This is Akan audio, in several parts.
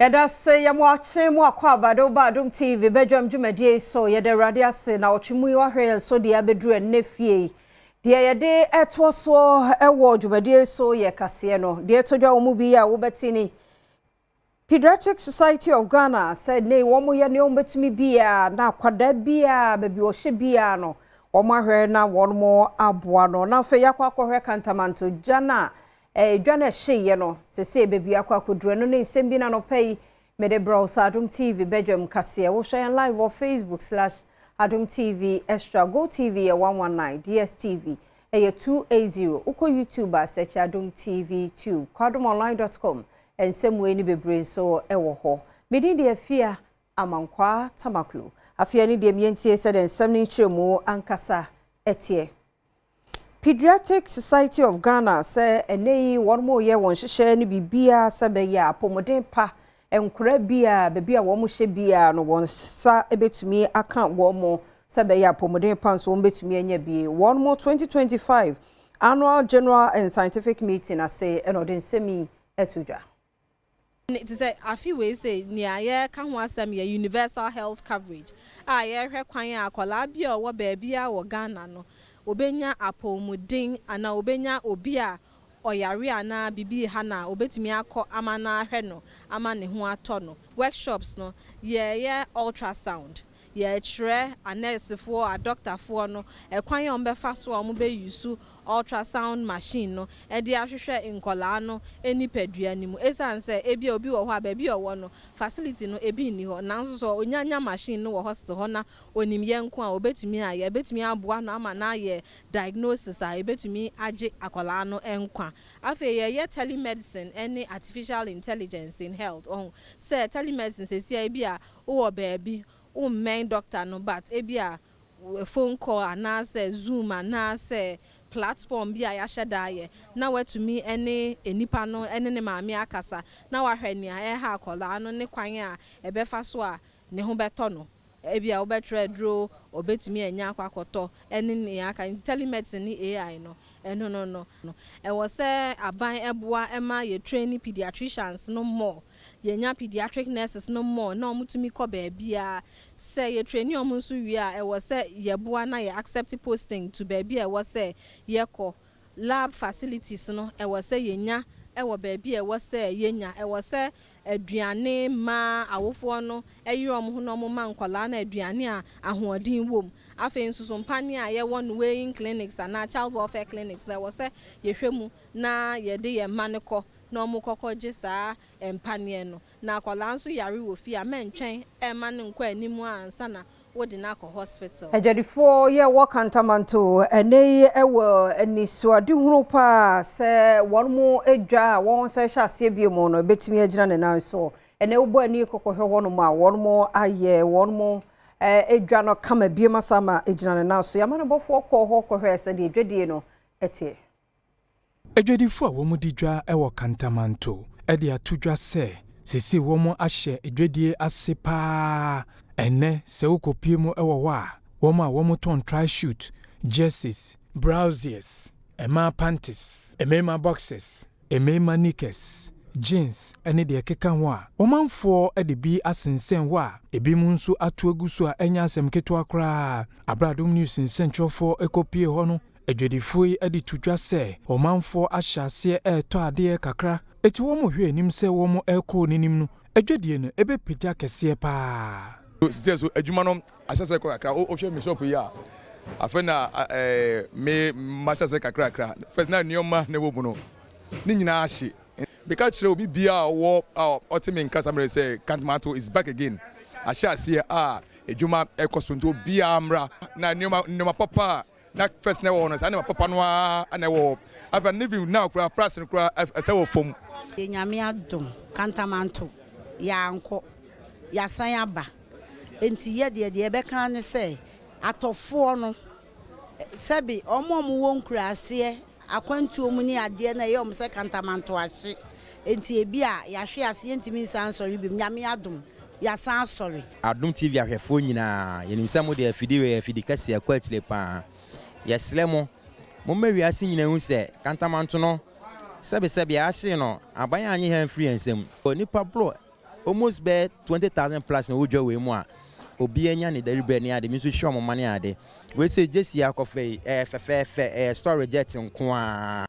Yɛda se yɛ mo akye mo akɔ aba de woba Adom TV badwam dwumadie yi so. Yɛda Awurade ase na ɔtwe mu yi wahwɛ yɛn so deɛ abɛduru ɛnnɛ fie yi. Deɛ yɛde ɛtoɔ soɔ ɛwɔ dwumadie yi so yɛ kaseɛ no. Deɛ ɛtɔ dwa wɔ mu bi a wobɛte ni Pediatric Society of Ghana sɛ nnɛ yi wɔn yɛ nea wɔbɛtumi biara na akwadaa biara baabi ɔhyɛ biara no wɔn ahwɛ na wɔn aboa no. Na afei yɛakɔ akɔhwɛ Kantamanto gya no a Dwa no a ɛhyeeɛ no, seesei baabi akɔ akɔduru. Ɛno ne nsɛm bi na anɔpa yi mede brɛ wo sɛ Adom TV badwam kaseɛ. Wohwɛ yɛn live wɔ Facebook slash Adom TV Extra, Go TV yɛ 119, DSTV ɛyɛ 280. Wokɔ YouTube a search Adom TV Tube, kwadomonline.com, nsɛm wei ne bebree nso ɛwɔ hɔ. Me din de Afia Amankwaa Tamaklo. Afei ne deɛ mientie sɛdeɛ nsɛm no nkyerɛmu ankasa ɛteɛ. Pediatric Society of Ghana sɛ ɛnɛ yi wɔn mo yɛ wɔn nhyehyɛ ne biribiara sɛ bɛyɛ apɔmuden pa nkora bi a baabi a wɔn hyɛ biara no wɔn nsa bɛtumi aka wɔn mo sɛ bɛyɛ apɔmuden pa nso wɔn bɛtumi anya bi. Wɔn mo 2025 Annual General and Scientific Meeting ase ɛna ɔde nsɛm yi ɛto dwa. Te sɛ afi wei sɛ nea yɛka ho asɛm yɛ universal health coverage a yɛhwɛ kwan a akwadaa bi a ɔwɔ baabi a wɔ Ghana no obenya apɔmuden anaa obenya obi a ɔyare anaa biribi ha na obetumi akɔ ama no ahwɛ no ama ne ho atɔ no. Workshops no, yɛyɛ ultrasound, yɛkyerɛ anɛɛsefoɔ, adɔktafoɔ no ɛkwan a wɔbɛfa so a wɔbɛyi ultrasound machine no ɛde ahwehwɛ nkɔlaa no nipadua no mu, ɛsiane sɛ ebi a obi wɔ hɔ a baabi a ɔwɔ no facility no ebi nni hɔ, nanso so onyanya machine no wɔ hospital hɔ na onim yɛn nko a obetumi ayɛ, ebetumi aboa no ama n'ayɛ diagnosis a ebetumi agye akɔlaa no nkwa. Afei yɛyɛ telemedicine ɛne artificial intelligence in health. Ɔho sɛ telemedicine sɛsia ebi a wowɔ baabi wommɛn doctor no, but ebi a phone call anaasɛ Zoom anaasɛ platform bi a yɛahyɛ da ayɛ na watumi ne nipa no ne ne maame akasa na wahwɛ nea ɛha akɔlaa no ne kwan a ɛbɛfa so a ne ho bɛtɔ no. Ebi a wobɛtwerɛ aduro obetumi anya akɔ akɔtɔ ɛne nea aka. Telemedicine ne AI no, ɛno no ɛwɔ sɛ aban ɛboa ɛma yɛ training pediatricians no more, yɛnya pediatric nurses no more na wɔn tumi kɔ baabiara. Sɛ yɛ training wɔn nso wie a, ɛwɔ sɛ yɛboa na yɛ accept posting to baabi a ɛwɔ sɛ yɛkɔ. Lab facilities no, ɛwɔ sɛ yɛnya ɛwɔ baabi a ɛwɔ sɛ yɛnya. Ɛwɔ sɛ aduane ma awofoɔ no ɛyere wɔn ho na wɔn ma nkɔlaa no aduane a ahoɔden wɔ mu. Afei nso so mpaneɛ a yɛwɔ no weighing clinics anaa child welfare clinics na ɛwɔ sɛ yɛhwɛ mu na yɛde yɛn mma no kɔ na wɔn kɔkɔ gye saa mpaneɛ no. Na akwadaa nso yare wɔ fie a, mɛntwɛn ɛma no nkɔ anim ansa na wode no akɔ hospital. Adwadifoɔ yɛ wɔ Kantamanto ɛnɛ yi ɛwɔ anisoadehunu paa sɛ wɔn mo adwa a wɔn nsa hyɛ aseɛ bio mu no ebɛtumi agyina ne nan so. Ɛnɛ wobɔ ani kɔkɔhwɛ hɔnom a wɔn mo ayɛ wɔn mo adwa no kama bio asa ama egyina ne nan so. Yɛama no bɔfoɔ kɔɔ hɔ kɔhwɛ sɛdeɛ adwadie no ɛteɛ. Adwadifoɔ a wɔn di dwa wɔ Kantamanto de ato dwa sɛ sisi wɔn ahyɛ adwadie ase paa. Ɛnɛ sɛ wokɔpie mu wɔ hɔ a, wɔn a wɔtɔn tracksuit, jerseys, brassiers, mmaa panties, mmarima boxers, mmarima knickers, jeans ne deɛ ɛkeka ho a wɔmanfoɔ de bi asensɛn hɔ a ebi mu nso ato agu so a ɛnyɛ asɛm ketewa koraa. Abrɛ Adom News nsɛntwerɛfoɔ kɔpie hɔ no, adwadifoɔ yi de to dwa sɛ ɔmanfoɔ ahyɛ aseɛ ɛretɔ adeɛ kakra, eti wɔn hwɛ anim sɛ wɔn ɛrekɔ n'anim no, adwadie no ɛbɛpagya kɛseɛ paa. Sisi so adwuma no ahyɛ sɛ kɔ kakra. Wohwɛ me shop yi a, afei na me mahyɛ sɛ kakra kakra. First na nneɛma na ɛwɔ mu no ne nyinaa ahye. Meka kyerɛ obi bia a ɔwɔ a ɔte me nkasa mmerɛ sɛ Kantamanto is back again, ahyɛ aseɛ a adwuma ɛkɔ so, nti obiara mmra na nneɛma papa a na first na ɛwɔ hɔ no, saa nneɛma papa no ara na ɛwɔ hɔ. Afei ne bi now koraa price no koraa ɛsɛ wɔ fam. Nyame adom, Kantamanto yɛankɔ, yɛasan aba, nti yɛ deɛ yɛbɛka ne sɛ atɔfoɔ no, sɛbi ɔmo a ɔmo wɔ nkuraaseɛ akwantuo mu ne adeɛ na ɛyɛ ɔmo sɛ Kantamanto ahye, nti ebi a yɛahwe ase, yɛntumi nsan nsɔre bi. Nyame adom, yɛasan asɔre. Adom TV ahwɛfoɔ nyinaa, yɛnim sɛ mode afidie wei yɛ afidi kɛseɛ kɔ akyire paa. Yɛsrɛ mo, momma wiase nyinaa hu sɛ Kantamanto no, sɛbesɛbe ahyee no, aban anye ha mfiri yɛn nsam. Nipa boro. Almost bɛyɛ 20,000 plus na ɛwɔ dwa wei mu a obiara nya ne dairy bread ne ade. Me nso hwɛ wɔn mma ne ade. Wei sei gyesi akɔfa yi, ɛyɛ fɛfɛɛfɛ, ɛyɛ store reject nko ara.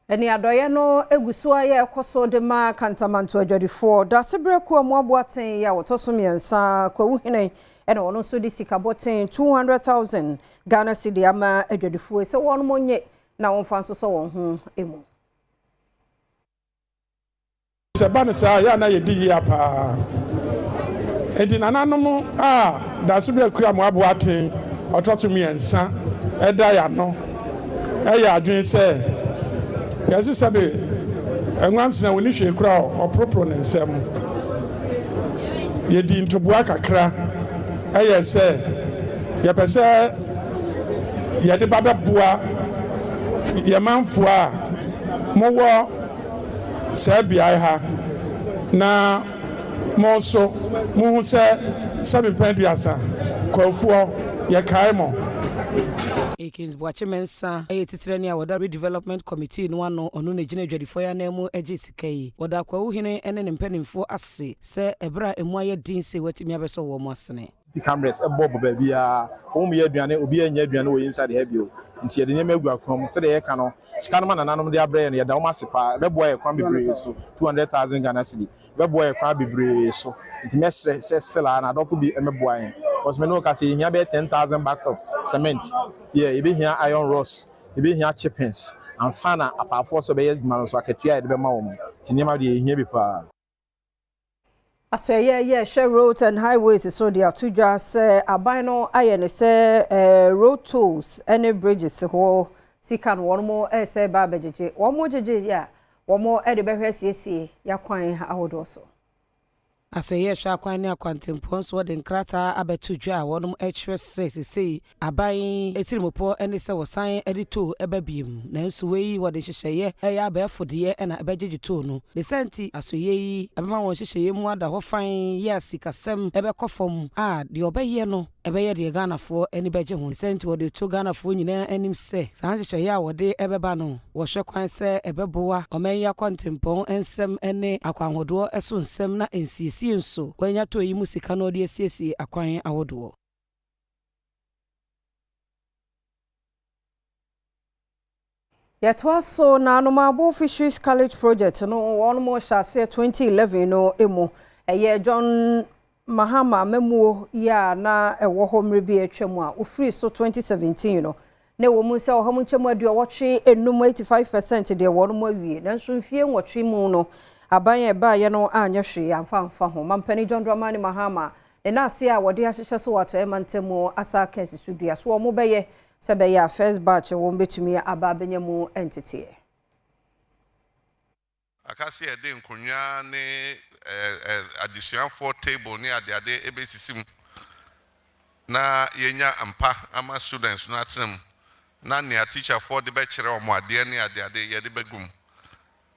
Ɛne adɔeɛ no gu so ara yɛ ɛkɔ so de ma Kantamanto adwadifoɔ. Daasebrɛ kuo a Mmoaboa Ten yi a wɔtɔ so mmiɛnsa, Kwawu Hene na ɔno nso de sika bɔten 200,000 Ghana cedi ama adwadifoɔ yi sɛ wɔnom nye na wɔmfa nsosɔ wɔn ho mu. Sɛ ɛba no saa a, ɛyɛ a na yɛdi yea paa. Enti nananom a Daasebrɛ Akua Amoaboa Aten ɔtɔ so mmiɛnsa da yɛn ano yɛ adwene sɛ yɛse sɛbe nwansena ɔnni hwee koraa a ɔporoporo ne nsam. Yɛdii ntoboa kakra yɛɛ sɛ yɛpɛ sɛ yɛde ba bɛboa yɛn manfoɔ a mowɔ saa beae ha na mo nso mohu sɛ sɛbe mpɛn aduasa, Kwawofoɔ, yɛkae mo. Akins Boakye Mensah yɛ titenani a ɔda Redevelopment Committee no ano, ɔno na ɛgyina adwadifoɔ yi ananmu gye sika yi. Wɔda Kwawu hene ne ne mpanimfoɔ ase sɛ ɛberɛ a ɛmu ayɛ den sei wɔatumi abɛsɔ wɔn asene. City cameras bɔ bɔ baabiara. Wɔn mu yɛ aduane, obiara nnya aduane wɔ inside ha bio. Nti yɛde nneɛma agu akwan mu. Sɛdeɛ yɛka no, sika no ma nananom de abrɛ yɛn no, yɛda wɔn ase paa. Ɛbɛboa yɛn kwan bebree so, 200,000 Ghana cedi. Ɛbɛboa yɛn kwan bebree so. Nti mɛsrɛ sɛ still ara no adɔfo bi mmɛboa yɛn. Because me ne wo kasa yi, yɛhia bɛyɛ 10,000 bags of cement. Yeah, yɛbɛhia iron rods, yɛbɛhia chippings ansa na apaafoɔ sɛ wɔbɛyɛ adwuma no nso, akatua a yɛde bɛma wɔn. Nti nneɛma deɛ yɛhia bi paa. Asɔeɛ yɛ ɛhwɛ Roads and Highways so de ato dwa sɛ aban no ayɛ no sɛ road tolls ne bridges hɔ sika no wɔn resɛ ba abɛgyegye. Wɔn gyegye yɛ a wɔn de bɛhwɛ asiesie y'akwan ahodoɔ so. Asɔeɛ ɛhwɛ akwan ne akwantempɔn so de nkrataa abɛto dwa a wɔn kyerɛ sɛ sesei Aban atirimpɔ ne sɛ wɔsan de tow ba bio, nanso wei wɔde nhyehyɛeɛ ɛyɛ abɛɛfo deɛ na ɛbɛgyegye tow no. Ne saa nti, asoɛeɛ yi bɛma wɔn nhyehyɛeɛ mu ada hɔ fann yɛ a sikasɛm bɛkɔ fam a deɛ ɔbɛyɛ no bɛyɛ deɛ Ghanafoɔ ani bɛgye ho. Ne saa nti wɔde reto Ghanafoɔ nyinaa anim sɛ saa nhyehyɛeɛ a wɔde bɛba no wɔhwɛ kwan sɛ ɛbɛboa ɔman yi akwantempɔn nsɛm ne akwanhodoɔ so nsɛm na nsiesie nso wɔanya tow yi mu sika na wɔde asiesie akwan ahodoɔ. Yɛtoa so na Anomabo Fisheries College Project no wɔn mo hyɛ aseɛ 2011 no mu. Ɛyɛ John Mahama amammuo yi a na ɛwɔ hɔ mmerɛ bi a atwa mu a ɔfirii so 2017 no. Na ɛwɔ mu sɛ ɔha mu nkyɛmu aduɔwɔtwe enum, 85 percent, deɛ wɔn awie, nanso mfie nwɔtwe mu no aban a ɛbaeɛ no anyɛ hwee amfa amfa ho. Mampanin John Dramani Mahama Ne nnaase a wɔde ahyehyɛ so wɔ Atɔeɛ Mantam mu asa aka asi so dua. So wɔbɛyɛ sɛ ɛbɛyɛ a first batch wɔn bɛtumi aba abɛnya mu nteteɛ? Aka sɛ yɛde nkonnwa ne adesuafoɔ table ne adeade bɛsisi mu na yɛanya mpa ama students no atena mu na nea teacherfoɔ de bɛkyerɛ wɔn adeɛ ne adeade yɛde bɛgu mu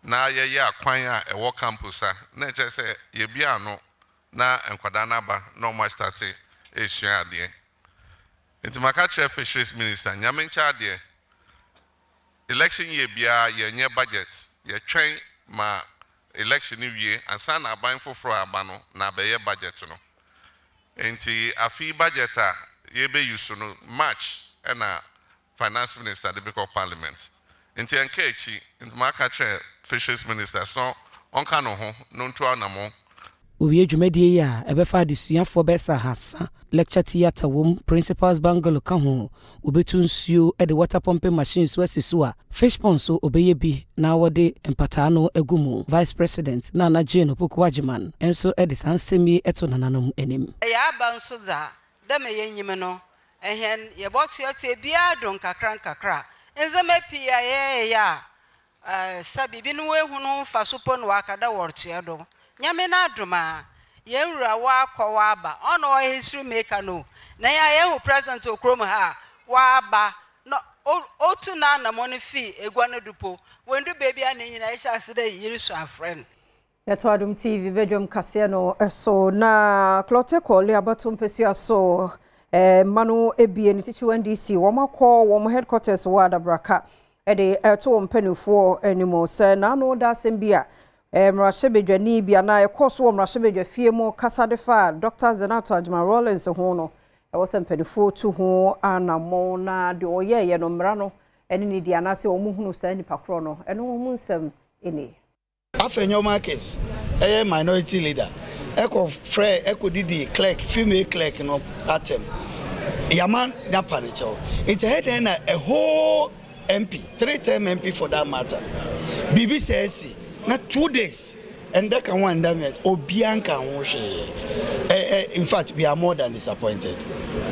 na yɛyɛ akwan a ɛwɔ campus a na ɛkyerɛ sɛ yɛbue ano na nkwadaa no aba na wɔn astate resua adeɛ. Nti maka kyerɛ fisheries minister, Nyame nkyɛ adeɛ, election year biara yɛnyɛ budget, yɛtwɛn ma election no wie ansa na aban foforɔ a aba no na abɛyɛ budget no. Nti afe yi budget a yɛbɛ use no March na Finance Minister de bekɔ Parliament nti ɛnka akyi nti maka kyerɛ Fisheries Minister sɛ ɔnka ne ho na ɔntu anamon. Wɔwie dwumadie yi a, ɛbɛfa adesuafoɔ bɛyɛ sɛ ahasa, lecture theatre wom, principal's bungalow ka ho, wɔbɛtu nsuo de water pumping machine nso asi so a fish pond nso wɔbɛyɛ bi na wɔde mpataa no agu mu. Vice President Nana Jane Opoku Agyemang nso de saa nsɛm yi to nananom anim. Yɛaba nso dza, dɛ ma yenyim no, hɛn yɛbɔtoatoa biara do nkakrankakra. Ndzɛmba pii a yɛyɛ a sɛ binom ehu no ho mfaso mpo na wɔaka dɛ wɔrotoa do. Nyame n'adom a, hɛn wura ɔakɔ ɔaba, ɔno na ɔyɛ history maker no o. Na hɛn a yehu president wɔ kurom ha a, ɔaba na otu n'anamɔn fi egua no do mpo, oenndu beebi a na hɛn nyina yɛhyɛ ase dɛ yerusu afrɛ no. Yɛto Adom TV badwam kaseɛ no so na Clotte Korle abatoɔ mpasua so mma no ebie no titiriw NDC wɔn akɔ wɔn headquarters wɔ Adabraka de ɛto wɔn mpanimfoɔ anim sɛ n'ano da asɛm bi a Mmarahyɛbadwani bi anaa ɛkɔɔ so wɔ mmarahyɛbadwafie mu kasa de faa Dɔkta Zanetor Agyeman Rawlings ho no, ɛwɔ sɛ mpanimfoɔ tu ho anammɔn na deɛ ɔyɛeɛ no mmara no ne ne di anaasɛ wɔn hunu saa nipa korɔ no, ɛno ho nsɛm nie. Afenyo Markins ɛyɛ minority leader ɛkɔ frɛ ɛkɔ didi clerk female clerk no atɛm yama napa ne kyɛw nti ɛyɛ dɛn na a whole MP 3 term MP for that matter biribi sɛ asi na 2 days ɛnda ka ho ɛnda mmiɛnsa obiara nka ho hwee. In fact, we are more than disappointed.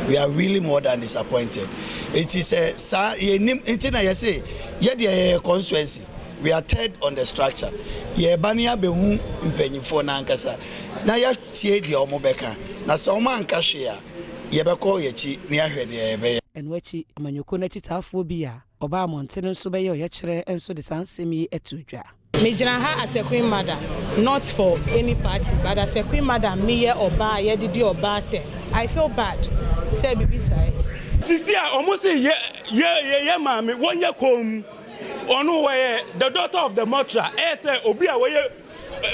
We are really more than disappointed. Eti sɛ saa yɛnim nti na yɛsɛ yɛdeɛ yɛyɛ constituency, we are third on the structure. Yɛba ne abɛhu mpanyinfoɔ n'ankasa na yɛatie deɛ wɔn bɛka, na sɛ wɔn anka hwee a, yɛbɛkɔ yɛkyi ne yɛahwɛ deɛ yɛbɛyɛ. Ɛno akyi, amanyɔkuo no akyitaafoɔ bi a ɔbaa mmɔntene nso bɛyɛ ɔyɛkyerɛ nso de saa nsɛm yi ato dwa. Megyina ha as a queen mother, not for any party, but as a queen mother, meyɛ ɔbaa yɛdidi ɔbaa tɛ. I feel bad sɛ bibi saa esi. Sisi a ɔmo si yɛ yɛ yɛ yɛ maame wɔnyɛ koom, ɔno wɔyɛ the daughter of the murderer, ɛyɛ sɛ obi a wɔyɛ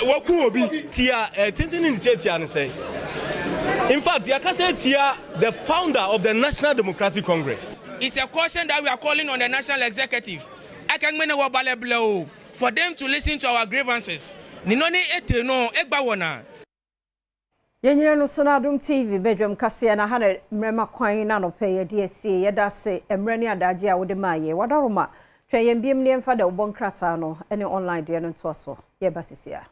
wɔku obi. Tia ɛ tenten ne tia ne sɛn? In fact, yɛakasa tia the founder of the National Democratic Congress. It's a caution that we are calling on the national executive. For them to listen to our grievances. Ninoni ete no egba wona. Yɛnyina no so no Adom TV badwam kaseɛ na ha na mmerɛma kwan na nɔpɛ yɛde asie. Yɛda ase mmerɛ ne adagye a wode maa yɛ wadaroma. Twɛn yɛn biem ne yɛmfa da wobɔ nkrataa no ne online deɛ no ntoa so. Yɛba sisi a.